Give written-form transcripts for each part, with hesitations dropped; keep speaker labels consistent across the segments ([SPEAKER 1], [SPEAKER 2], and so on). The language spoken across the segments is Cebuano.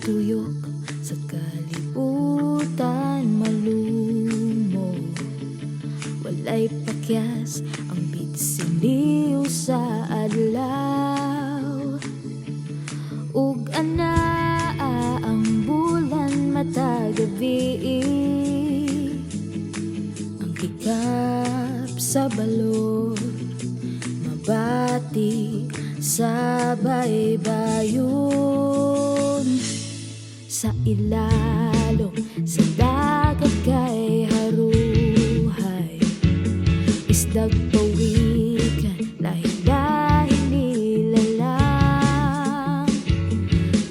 [SPEAKER 1] Tuyok sa kalibutan malumog. Walay pakyas ang bitsiliw sa adlaw ug anaa ang bulan matag gabi. Ang hikap sa balot mabati sa baybayon. Sa ilalom sa dagat kay haruhay. Isdag pawikan, lahi-lahi nilalang.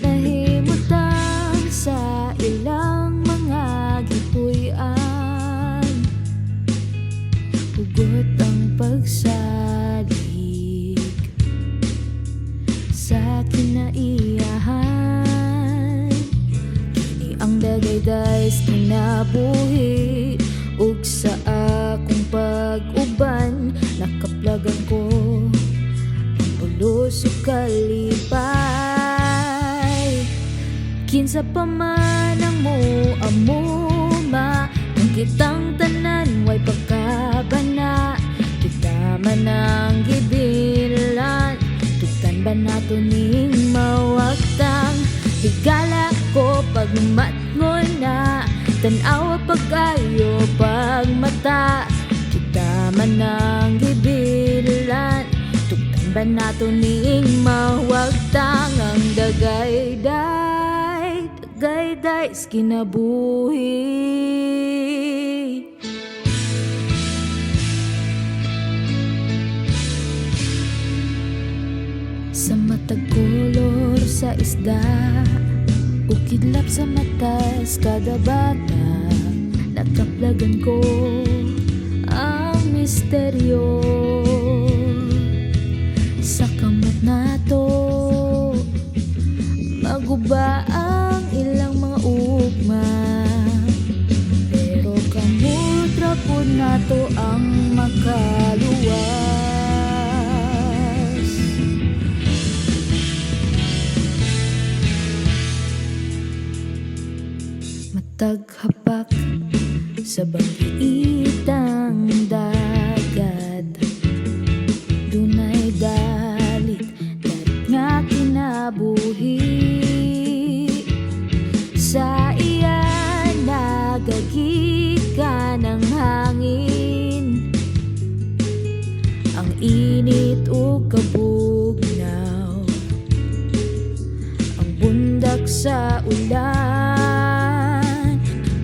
[SPEAKER 1] Nahimutang sa ilang mga gituy-an. Hugot ang pagsalig sa kinaiyahan. Kini ang dagayday sa kinabuhi ug sa akong pag-uban nakaplagan ko ang pulos ug kalipay. Kinsa pa man ang moamuma kung kitang tanan way pagkabana? Kita man ang gibilhan, tugtan ba nato ning mawagtang? Higala ko pagmatngon na, tan-awa pag-ayo pagmata. Kita man ang gibilhan, tugtan ba nato ning mawagtang? Ang dagayday, dagayday sa kinabuhi. Sa matag kolor sa isda ug kidlap sa matas kada bata, nakaplagan ko ang misteryo. Sa kamot nato maguba ang ilang mga ugma, pero kamot ra pud nato ang makaluwas. Matag hapak sa banggiitang dagat, dunay dalit dalit nga kinabuhi. Sa iya nagagikan ang hangin, ang init ug kabugnaw, ang bundak sa ulan.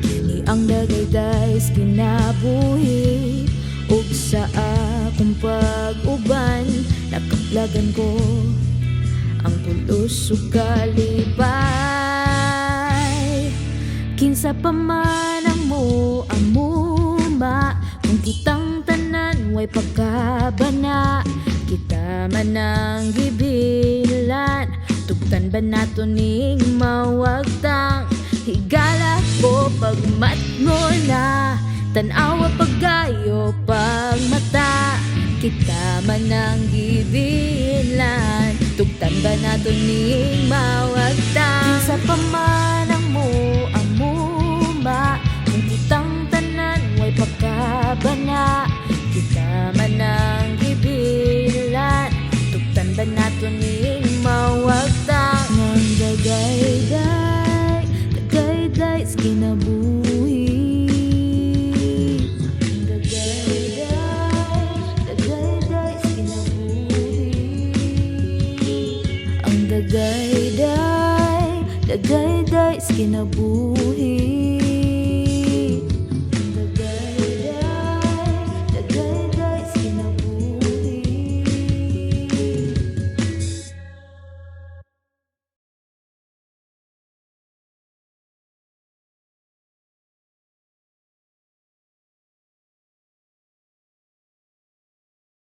[SPEAKER 1] Kini ang dagayday sa kinabuhi ug sa akong pag-uban nakaplagan ko ang pulos ug kalipay. Kinsa pa man ang moamuma kung kitang tanan way pagkabana? Kita man ang gibilan, tugtan ba nato ning mawagtang? Higala ko pagmatngon na, tan-awa pagkayo pagmata. Kita man ang gibilan, tugtan ba nato ning mawagtang? Kinsa pa man ang moamuma kung kitang tanan way pagkabana? Kita man ang gibilan, tugtan ba nato ning mawagtang? Ang dagayday, dagayday sa kinabuhi. Ang dagayday, dagayday sa kinabuhi. Ang dagayday, dagayday sa kinabuhi.